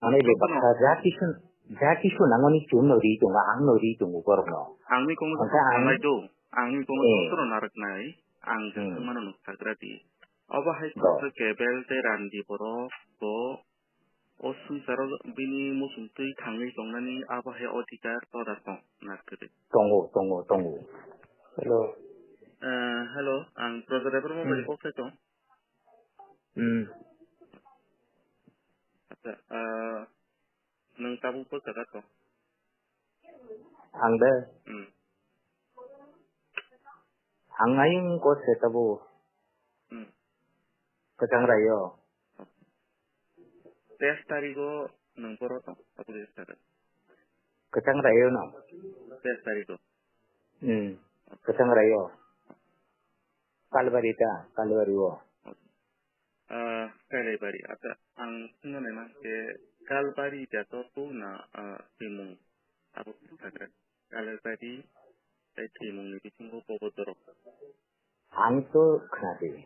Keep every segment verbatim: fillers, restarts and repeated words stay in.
Manai be baksa ja kisu, ja kisu nangmani chwngno ri tongo, angno ri tongo borokno. Ang ni kongno Hwnkhe ang sanai do, ang ni kongno Eh. sotoro narwknai, ang Hmm. mano nuk sagra di. Obo hai Do. koboksa kebel tei randi borok bo o swngcharo bini muchung twi thangwi tongnani abo hai odhikar toda tong na kwrwi. Tongo, tongo, tongo. Hello. Eh, hello, ang Project Driver mobile Hmm. kok sai tong. Hmm. Acha, ah, nwng tabuk bo jaga tong? Ang de? Hmm. Ang ayung ko se tabuk. Hmm. Kwchang raio. Teis tarigo nwng boro tong, tabuk jaga. Kwchang raio no? Teis tarigo. Hmm. Kwchang raio. Kalbari ta, Kalbari o. Ah, Kailaibari. Acha, ang swngna naima khe Kalbari jato tu na, ah, Twimung? Abo kisa sakra. Kailaibari tei Twimungni bisingo bobo dorok. Ang to khnadi.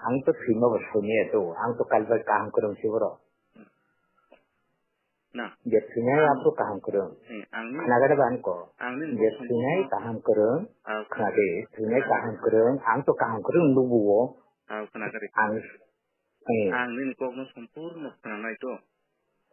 Ang to Twima bo soniya to. Ang to Kalbari kaham kwrwng si boro. Na. Je thwinai ang, abo kaham kwrwng. Eh, ang ni, Khna gada ba ang ko. Ang ni Je thwinai kaham kwrwng. Ah, khna de, thwinai kaham kwrwng. Ang to kaham kwrwng lugu o. Ah, khna gari. Ang, eh. Ang nini kokno sompurno khna nai to.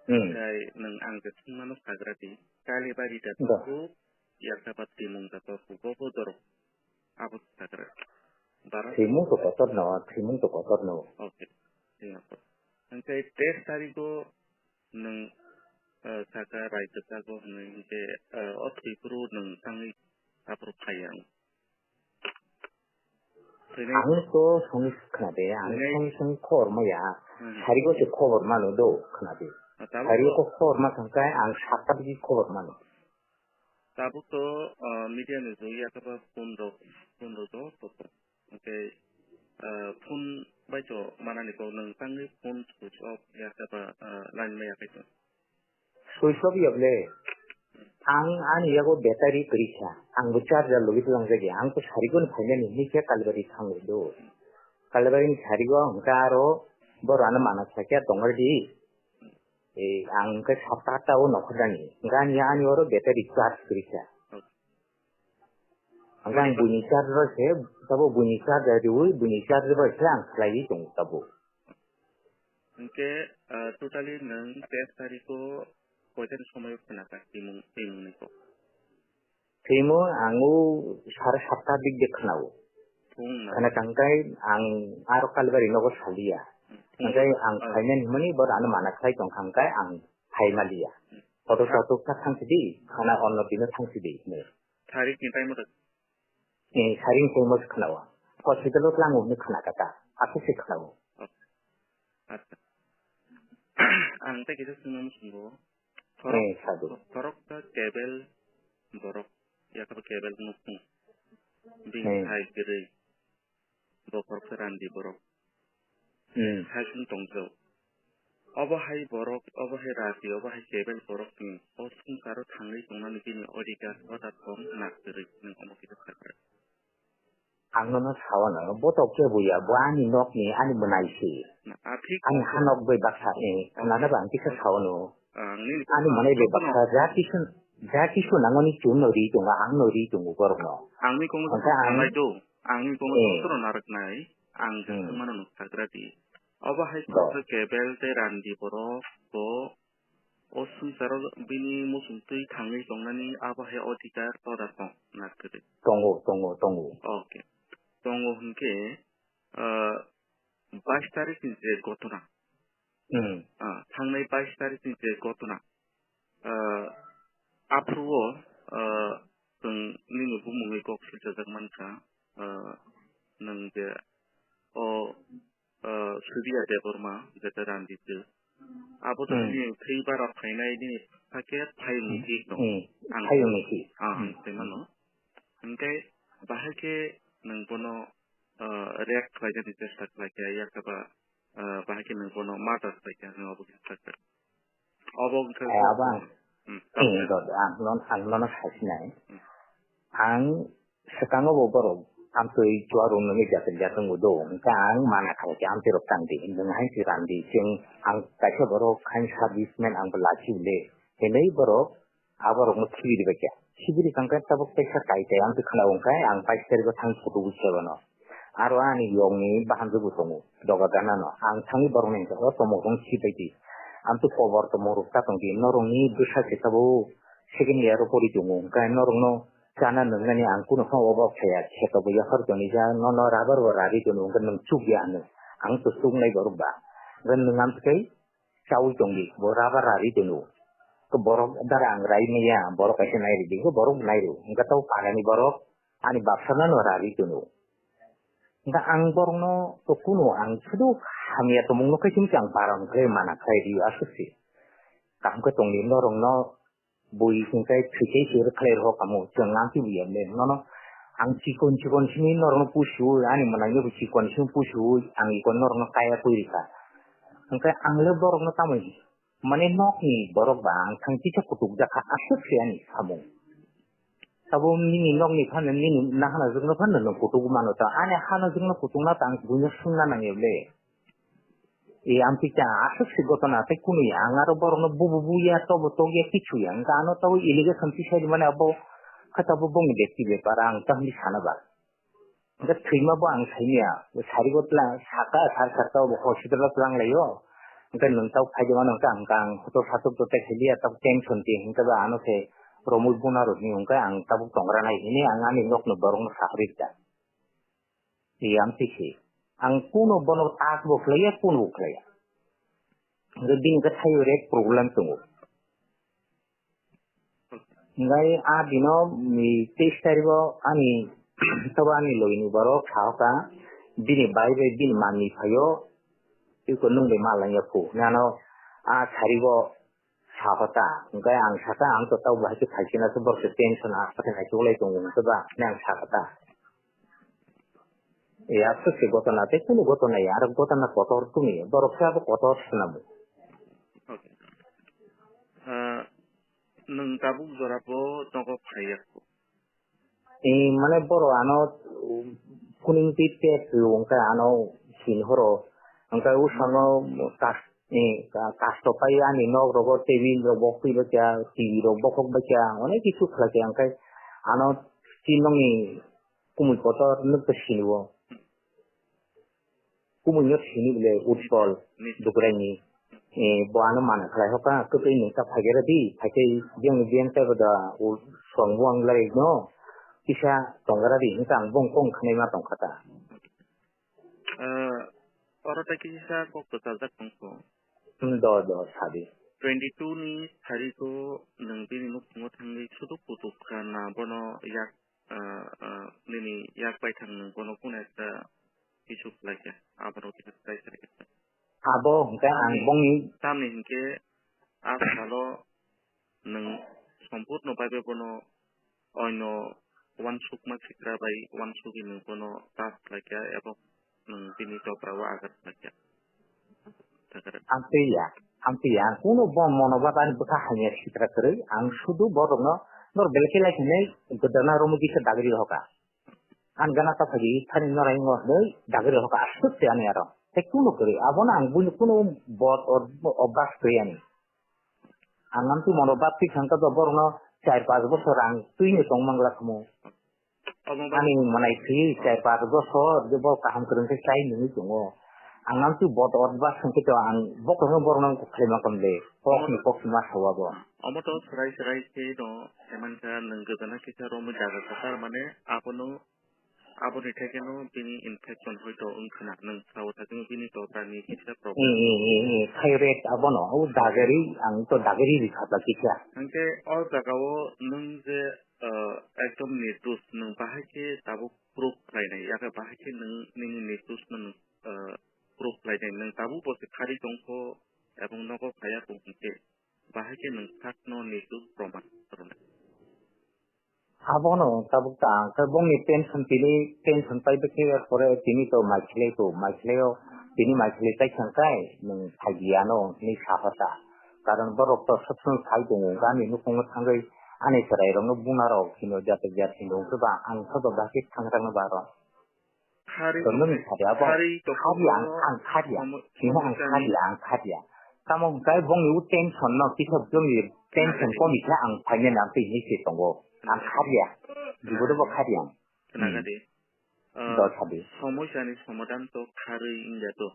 Hmm. Kai nwng ang je thwngmano sagra di. Kali bari da Do. Tuku, yakta ba Twimung da Tuku, bo bo dorok. Abo sagra. Bara Twimung to kotor no, Twimung to kotor no. Okay. Twimung to. Hingke teis tarigo nwng, eh, saka rai kwchak o hwnwi hwnkhe, eh, o thwi phuru nwng tangwi aphuru phai ya wng. Thwinai Ang to songwi khna de, ang Thwinai songwi songwi khobor maya. Hmm. Sarigo se khobor mano do khna de. Ah, tabuk Sarigo to ko khobor ma thangkai ang satta bigi khobor mano. Tabuk to, ah, media ni joi yakaba phone rok, phone rok do to. Hwnkhe, ah, phone bai to manani kok nwng tangwi phone switch off ya khe ba, ah, line maya khe to. Switch off ya ble. Ang ani yago battery kwrwi kha. Ang bo charger logi twlang jagya. Ang to sarigo ni phainani hinwi khe Kalbari thangwi do. Kalbari ni sarigo ang khe aro borok ano mana sakya tongwrdi. Eh, ang khe satta atta o nokho jani. Gani ani oro battery charge kwrwi kha. Ang khe ang buini charge bai se, tabo buini charge riwi, buini charge bai se ang khlaiwi tongo tabo. Hwnkhe, ah, totally nwng teis tariko koitan somoi khna kha, Twimung, Twimung ni kok? Twimung ang o sare satta dik de khna o. Phung na? Khna tangkai ang aro Kalbari nogo saliya. Hmm. Hwnkhe ang Ah. phainani hwnmani bo ano mana khlai tongkha hwnkhe ang phai maliya. Hmm. Photo Ah. Soto kha thang sidi, khana onno dino thang sidi hwnwi. Tharik ni time ta? Eh, tharik ni time se khna o. Hospital o tlango hwnwi khna kha ta. Aswk se khna o. Oh. Acha. Ang tei kisa swngna muchungo. Thorok, Eh, sadu. Thorok ta kebel borok, yakaba kebel nukung. Bini Eh. Hai kwrwi. Bokhorok khe randi borok. Hmm. Hai sung tongjago. Obo hai borok, obo hai rati, obo hai kebel borok ni o swngcharo thangwi tongnani bini odhikar hoda tong na kwrwi, nwng omo kisa sakha. Ang nono sao no, bo to kebo ya, bo ani nok ni, ani bwnai se. Na, a thik Ani kok ha nok bai baksa ni, khna da ba ang kisa sao no. Ang nini Ani kok manai bai kok baksa, no. Ja kisu, ja kisu nangmani chwng no ri tongo, ang no ri tongo borok no. Ang ni kok no Hwnkhe ang sanai do, ang ni kok no Eh. sotoro narwknai. Ang Hmm. Mano nuk sagra di. Obo hai Do. Kok kebel tei randi borok bo o swngcharo bini muchung twi thangwi tongnani abo hai odhikar toda tong na kwrwi. Tongo, tongo, tongo. Okay. Tongo hwnkhe, ah, bais tarikh ni je gotona. Hmm. Ah, thangnai bais tarikh ni je gotona. Ah, aphuru o, ah, chwng nini bumungni kok swijajak mankha, ah, nwng je o, ah, Surya Debbarma, jeta Randitwi. Abo to Hmm. nini thwi bara phainai nini sakhe phayungni Hmm. hik no. Hmm. Ang Phayungni hik. Ah, Hmm. ang sai mano. Hwnkhe bahai khe nwng bono, ah, rape khlainani chesta khlaikha, yakaba, ah, bahai khe nwng bono murder khlaikha, nwng obo khe sakha. Obo wngkha Eh, abo ang, Hmm, hmm, sakha. Dot, ang non, ang nono sasinai. Hmm. Ang swkango bo borok Amtwi chuarum nungwi jatir jatung udo, hwnkhe ang mana khaikhe amtwi rok tangdi, nwng hai se randi, chwng ang kaisa borok khain serviceman ang bo lachi le, hinwi borok aborokno khibiri baikha. Khibiri kangkhe tabuk teisa kai tai amtwi khna hwnkhe ang bais tarikh o thang photo bo sebano. Aro ani yongni bahanjwk bo tongo, doga ganano. Ang thangwi borokni hwnkhe o tomok rok khibaidi. Amtwi kobor tomok rok ta tongdi, norokni bwsa se tabuk second year o pori tongo, hwnkhe norokno chana nwngnani ang kunu phano obab khaiya, kheto bo yaphar tonijak, nono rubber bo rari tono, hwnkhe nwng chukya hinwi. Ang to chuknai borok ba. Hwnkhe nwng amtwi chaui tongdi, bo rubber rari tono. Khe borok dara ang rai maya, borok kaisa nai ridi, khe borok bo nai rw. Hwnkhe tabo parani borok ani bapsano no rari tono. Hwnkhe ang borokno to kunu ang sudu hamya tongmungno khe chini ang paron khlai mana khlai rio aswk se. Kaham khe tongdi norokno bui hwnkhe thwikai se rwkhlai rw kamo chwng nang kibu ya le nono ang chikon chikon simi norokno pusu ani mwnai no chikon simi pusu ang ikon norokno kaya pui rikha. Hwnkhe ang le borokno tamoni mane nokni borok ba ang thang kisa kutuk jakha aswk se ani samung. Tabuk nini nokni phano nini nahana jwkno phano nwng kutugo mano ta. Ani hana jwkno kutukna ta ang buino swngna nangya le. E amtwi ta aswk se gotona tei kunu ya. Ang aro borokno bubu buya, tobo tokya, kichu ya. Hwnkhe ano tabuk allegation tisai mani abo khe tabuk bongni bekti bepar ang ta hinwi sana ba. Hwnkhe thwima bo ang saimya, sarigo tla-, saka, sar sakta bo hospital o tlang laio. Hwnkhe nwng tabuk phaidi mano hwnkhe ang kang hotor satok to tei khailiya, tabuk tension di hwnkhe ba ano se romwi buna rw hwnwi hwnkhe ang tabuk tongra nai hwnwi ang ani nokni borokno saharwi kha. Yang tisi. Ang kuno bono tak bo khlaiya, kuno bo khlaiya. Hwnkhe bini khe thaio rek problem tongo. Hwnkhe a dino, mm, teis tarikh o ani, tobo ani logi ni borok sahoka, bini bai bai bini manwi phaio, tiko nwng bai ma langya phu. Nano a sarigo sahoka, hwnkhe ang saka, ang to tau bahai khe phaikhe na borok se tension aswk khe naikolai tongo, hwnkhe ba, hwnwi ang sakha ta. E, aswk se gotona, tei kunu gotona ya, aro gotona kotor tumi, borok se abo kotor swnamo. Okay. Ah, nwng tabuk jora bo nogo phaiya kho? E, mane boro ano, um, kuning ti tep wngkha ano sin horo, wngkha usano kas-, e, ka-, kasto pai ani nok rogo table rok bok twi bakya, T V rok bokhok bakya, onek kisu khlai kha, wngkha ano si nokni kumui kotor nwk to sini o. Kumui no sini bole Utpol Dukraini. Eh, bo ano mana khlai hoka, kwtwi nwng ta phaikhe rw di, phaikhe biyang biyang tei boda u song buang lai no kisa tonggra di, hwnkhe ang bong kong khnai ma tongkha ta. Ah, oro ta kisa kok kwchajak tongkho. Hmm, do, do, sadi. Twenty two ni tarigo nwng bini nukhungo thangwi suduk kutuk kha na bono yak ah, ah, nini yak baithang nwng bono kunu ekta kisu khlai kha, abono kisa try khlai kha. Abo hwnkhe ang tamni, bongni tamni hinkhe a salo nwng sompurno bai bai bono oino uansukma sikra bai uansugwi nwng bono tas khlai kha ebo nwng bini topra o agar khlai kha. Thakar. Ang twi ya, ang twi ya, ang kuno bo mono baba ni bwkha hamya sitra kwrwi, ang sudu borokno nor belai khe lai hinwi gwdana romwi kisa dagri hoka. Ang gana ta phagi thani norai ngo hinwi dagri hoka aswk se ani aro. Tei kuno kwrwi, abono ang buino kuno bot or-, obas kwrwi ani. Ang amtwi mono baptwi thangkha do borokno char panch bosor ang twino tong mangla khumu. Omo bai ani manai thwi char panch bosor je bo kaham kwrwng khe chai nungwi tongo. Ang amtwi bot or bas hwnkhe to ang bokrokno borokno kok khlai ma khamle. Kok ni kok ma sawa bo. Omo to swrai swrai khe no saimankha nwng gwdana kisa romwi daga kwchar mane abono Aboni thekeno bini infection hoito wngkhwna, nwng sao thakeno bini toprani kisa problem. Mm, mm, mm, mm. Thyroid abono, o dagari, ang to dagari rikha ta kisa. Hwnkhe o jagao nwng je, ah, ekdom nirdos, nwng bahai khe tabuk proof khlainai, yakhe bahai khe nwng nini nirdosno nwng, ah, proof khlainai, nwng tabuk bo se khari tongkho, ebong nogo phaiya tong hwnkhe, bahai khe nwng sakno nirdos proman rwnai. Abono tabuk ta ang khe bongni pension tini pension pai bwkhe pore tini to mai khilai to mai khilai o tini mai khilai tai thang kai nwng phai di ano hinwi sa pha ta. Karon borok to sob somoi phai tongo gami nukhungo thangwi ani chwrai rokno buna rok hino jatwi jat hino wngkhe ba ang khe ba bahai khe thang rang no ba aro. Khari to nung tongkhe, sadi abo khari to khari ang, ang khari ya. Somo-, sini ang somosya khari ni ya, ang khari ya. Tamo hwnkhe bongni u tension no, kisa bongni tension komi khe ang phainai nang twi hinwi se tongo. Ang khari ya. Jiboro bo khari ang. Khnaga di. Ah, do sadi. Somosya ni somadhan to kharwi wngya to.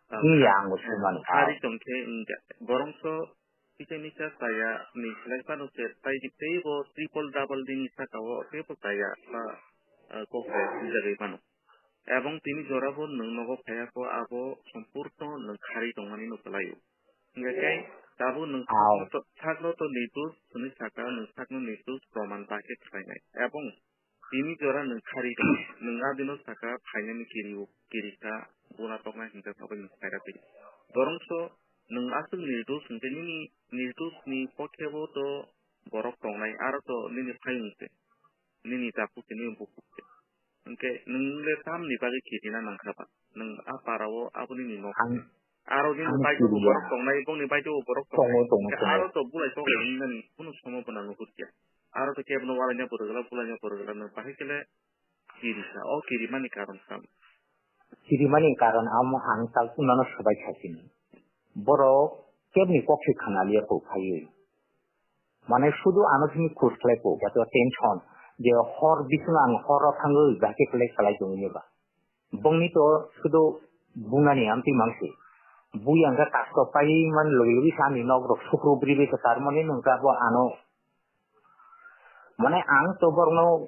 Ah, wngya, ang bo sumani. Khari tongkhe wngya. Borongso kisa misa chaya ni slai phano se tai di teibo triple double din ni saka o teibo chaya ba, ah, kok se wngya rwi phano. Ebong tini jora bo nwng nogo phaiya kho abo sompurno nwng kharwi tongmani no kwlai o. Hingkhe khe tabuk nwng sakno to, sakno to nirdosh hwnwi saka, nwng sakno nirdosh proman ba khe khlainai. Ebong tini jora nwng khari tong, nwng a dino saka phainani kiri-, kirikha, buna toknai hingkha sabai nwng khaira twi. Borongso nwng aswk nirdosh hwnkhe nini nirdoshni pokhebo to borok tongnai, aro to nini phayung se, nini takhuk se, nini bukhuk se. Hwnkhe nwng le tamni bagwi kirina nangkha ba? Nwng a para o aboni ni nok. Ang, aro nini ang baitego kiriya. Borok tongnai, bongni baitego borok tongnai. Tongo, tongo, hwnkhe tongo. Aro to bulai toklai wngnani kunu somo bo nang nuhur kya. Aro to kebono walaina bo rwgwla, bulaina bo rwgwla, nwng bahai khe le kirisa. O kirimani karon sam. Kirimani karon amo ang talsuk nono swbai sasini. Borok kebni kok se khna liya kho phaiwi. Mane sudu ano simi khus khlai kho, jato tension. Je hor bising ang hor o thangwi bahai khe khlai khlai tongwi ba. Bongni to sudu bunani amtwi mangsi. Bui ang khe kasto pai man logi logi sani nok rok sukru bri bai khe tar mani nung ka bo ano. Mane ang to borokno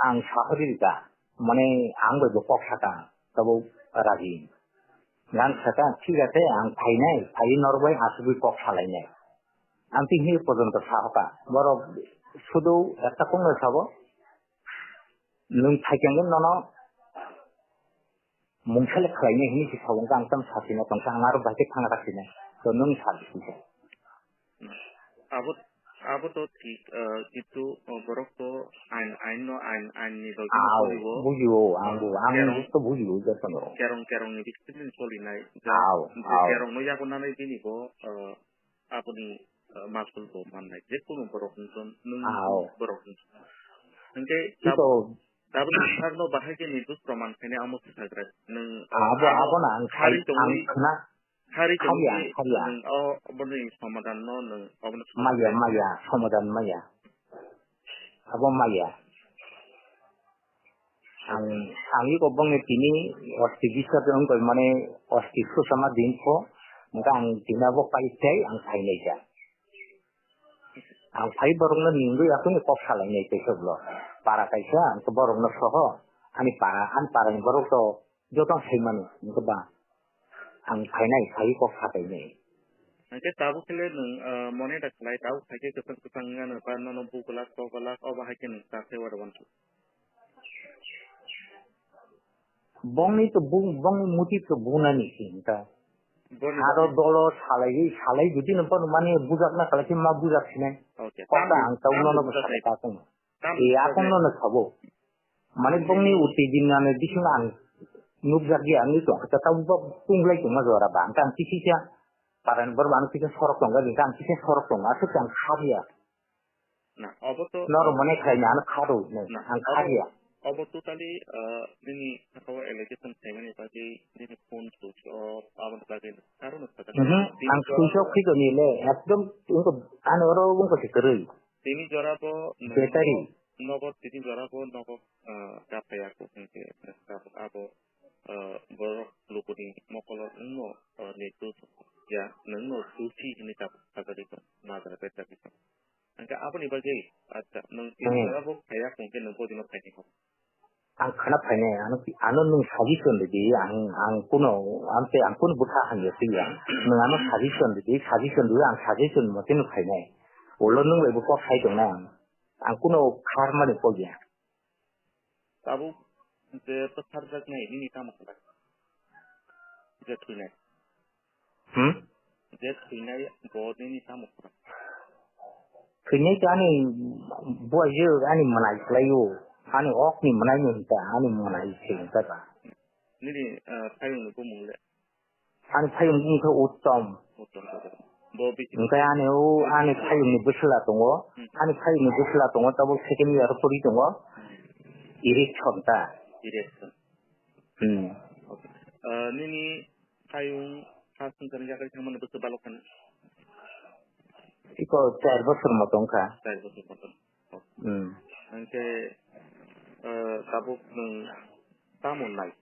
ang sahori rika. Mane ang bai bo kok saka. Tabo ragi. Nang saka, "Thik ache, ang phainai, phaiwi norok bai asugwi kok salainai." Amtwi hinwi pojonto sahoka. Borok sudu ekta kongno sabo. Nwng phaikhe nono mungsa le khlainai hinwi se sabo, wngkha ang tamo sasina tongkha, ang aro bahai khe thangna kasina. To nwng sa di hinwi. Abo, abo to thik, eh, kintu, eh, borok to ain, ain no, ain, ain ni logi no soliwo. Bujio, ang bo, ang kerong, bo to bujio, jotono. Kerong, kerong ni bising solinai. Aw, je aw. Kerong no yago nanai bini bo, eh, aboni, eh, masul bo mannai. Je kunu borok hwnson, nwng borok hwnson. Hingke tabuk, tabuk nwng sakno bahai khe nirdosh proman khainai amo se sagra. Nwng, eh, abo, abo abono ang khai, ang khna. Khari tongwi khariya, khariya. Nwng o, oboni somadan no nwng obono maya, maya, somadan maya. Abo maya. Ang, ang iko bongni tini osti bisat wngkoi mane osti susama din pho, hingkhe ang tini abo pai tei ang phainai kha. Ang phai borokno ningwi aswkni kok salainai tei khe bwlo. Para kaisa, ang borokno soho, ani para, ani parani borok to joto ang saimano, hingkhe ba ang phainai, phaiwi kok sakainai. Hingkhe tabuk khe le nwng, ah, mone da khlai, tabuk phaikhe kwchang kwchang wngya no, ba nono bu glak, kok glak, obo hai khe nwng ta khe wada wansuk. Bongni to bung, bongni muti to bunani se hingkha. Aro dolo salai, salai jodi no bono mani bujak na khlai khe ma bujak sinai. Kok ta ang tamo nono bujak salai ta tong. Tamo e, akong nono sabo. Mane bongni uttejinani bisingo ang nukjakya wngwi tongkha, tabuk bo punglai tongma jora ba. Hwnkhe ang kisa kisa parani borok ano kisa sorok tongo, hwnkhe ang kisa sorok tongo, aswk ang kharya. Na, obo to, norok mane khlaina ano kharo, na, ang obo, kharya. Obo totally, uh, nini sakao allegation khlaimani bagwi nini phone switch off, aboni bagwi karon no sajak. Mhm, ang switch off khe toni le, ekdom wngkha, ano oro wngkha se kwrwi. Tini jora bo battery. Nogo tini jora bo nogo, ah, kaphai ako hingke, abo, abo, ah, borok lukuni mokolo wngno, ah, ni tu ya, nangno tusi hini kap, kap, kap, majra petra petra. Hingke aboni bagwi, acha, nang tini jora bo khaya hingke nang bodino khaini ho. Ang khana phainai, ano, ano nwng suggestion ridi, ang, ang kuno, ang tei ang kuno bwkha hamya twi ang. Nwng ano suggestion ridi, suggestion ridi, ang suggestion mote no phainai. Ulo nwng bai bo kok sai tongnai ang. Ang kuno khar mani kok ya. Tabuk je bwsarjaknai nini tamo khlai? Je thwinai. Hmm? Je thwinai bo nini tamo khlai? Thwinai to ani buaijwk ani mwnai khlaio. Ani okni mwnai no hinta ani mwnai se hinta ba. Nini, ah, phayungni bumung le? Ani phayung bumung khe Uttom. Uttom, Uttom. Bo bisi. Hingke ani o ani phayungni bwsla tongo. Hmm. Ani phayungni bwsla tongo, tabuk second year pori tongo. Hmm. Erection ta. Erection. Hmm. Ah, nini hayung ha swngcharni yakarwi thangmani bwswk balok kheno? Iko char bosor moto wngkha. Char bosor moto. Hmm. Hwnkhe, ah, tabuk nwng tamo nai?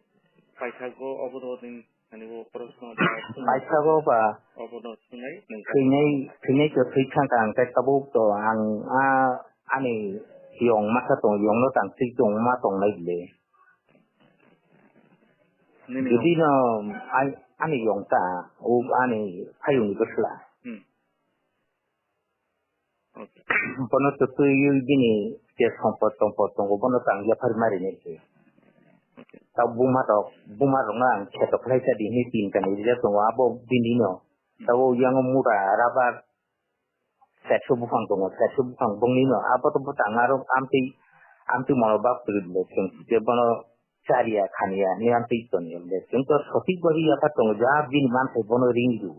Paithago obono nini, ani bo proshno ba swngmung. Paithago ba obono swngnai nwng. Thwinai, thwinai to thwi thangkha, hwnkhe tabuk to ang, ah, ani yong masa tong, yongno tang thwi tong ma tongnai le. Nini Jodi yong. No, ai-, ani yong ta, o ani hayungni bwsla. Hmm. Okay. Bono twtwi bini je sompot tompot tongo, bono tang yaphar marinai se. Okay. Ta buma rok, buma rok no ang kheto khlai sa di hinwi tin kani rijak tongo, abo bini no. Hmm. Tabuk yango mura, rubber, chairso buphang tongo, chairso buphang bongni no, abo to bwtang aro amtwi, amtwi mono bak kwrwi le chwng je bono chariya khaniya ni amtwi toni le chwng to sotik bagwi yaphar tongo, ja bini manthai bono ring rw.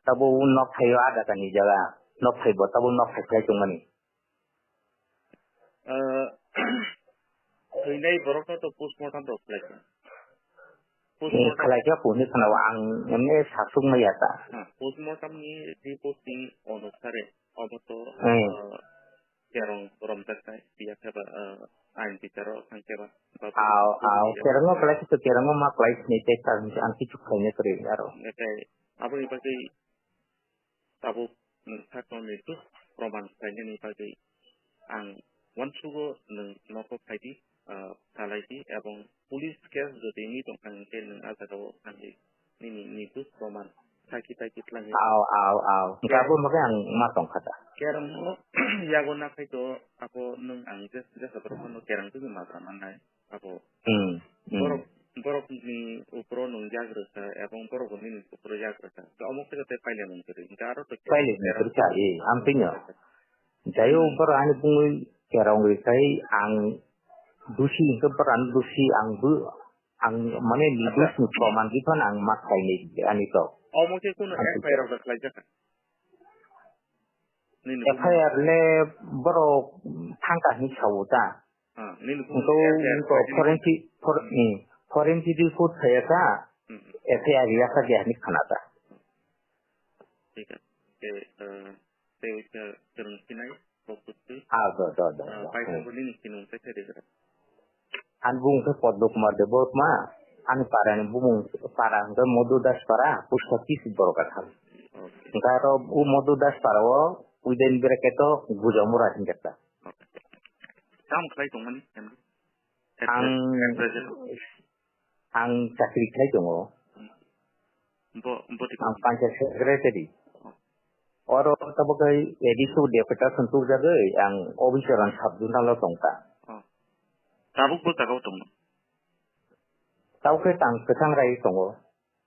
Tabo o nok thaio ada kani jaga, nok thai bo tabo nok thai khlai tongmani. Ah, thwinai borokno to postmortem rok khlai kha. Ni postmortem khlai kha, phone khna ang emne sasuk maya ta. Ha, postmortem ni report ni onusare obo to, Hmm. ah, kerong romjak nai, biya khe ba, ah, ain bicharo thang khe ba, ba Aw, aw, bini kerong no khlai kha, kerong no ma khlai sini te ta ang kichu khlai ne kwrwi aro. Nakai aboni bagwi tabuk nwng sakno ni tus proman khlainani bagwi ang uansugo nwng nogo phai di, ah, salai di, ebong police case jodi ni tongkha hwnkhe nwng ah jagao thangwi nini ni tus proman sakhi taikhi khlangwi. Aw, aw, aw. Hwnkhe abo bagwi ang ma tongkha da. Kerang no yago nakhai to abo nwng ang je-, jesa borok no kerang twi ma gra mannai. Abo Hmm, hmm. Borok, borok ni upro nwng jagrasa, ebong borok bo nini upro jagrasa. To omo khe tei paile mung kwrwi. Hwnkhe aro to Paile mung kwrwi kha, eh, amtwino. Jayo Hmm. Borok ani bungwi kerong ri khai ang dusi hwnkhe borok ani dusi ang bu, ang mane ni Acha. Dusni proman di phano ang ma khainai ani to. Omo khe kuno Amtwi F I R rok khlai jakha. Nini F I R le borok thangkha hinwi sao ta. Ah, nini Hwnkhe F I R o khlai forensic, for-, hmm, forensic report khaya kha, Hmm. F I R ya kha de hinwi khna ta. Thik ase. Eh, eh, tei uaisa kwrwng sinai, kok kwtwi. Ah, do, do, do, Ah, do. Paisa Hmm. bo nini sinung tei khe rijak. Ani bumung khe Padma Kumar Debbarma, ani para ni bumung, para hwnkhe Madhu Das para, post office Borokatha. Okay. Hwnkhe aro o Madhu Das para o, within bracket o Gujamura hinjak ta. Okay. Tamo khlai tongmani, family? At Ang, pres-, at present? Ang chakri khlai tongo. Bo, bo di Ang panchayat secretary. Oh. Oro tabuk khe A D C o deputation tubjagwi ang officer ang sub zonal o tongkha. Oh. Tabuk bo jaga o tongno? Tabuk khe tang kwthang rai tongo.